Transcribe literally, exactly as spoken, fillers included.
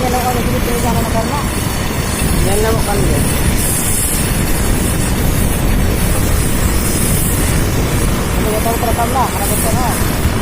ᱧᱮᱞᱚᱜ ᱠᱟᱱᱟ ᱡᱩᱫᱤ ᱛᱮᱦᱮᱧ ᱦᱟᱱᱟ ᱱᱚᱝᱠᱟ ᱨᱮᱱᱟᱜ ᱧᱮᱞ ᱧᱟᱢᱚᱜ ᱠᱟᱱ ᱜᱮᱭᱟ᱾ ᱟᱫᱚ ᱡᱚᱛᱚ ᱦᱚᱲ ᱠᱚ ᱨᱟᱠᱟᱵ ᱮᱱᱟ, ᱦᱟᱱᱟ ᱵᱚᱥᱛᱟ ᱨᱮ᱾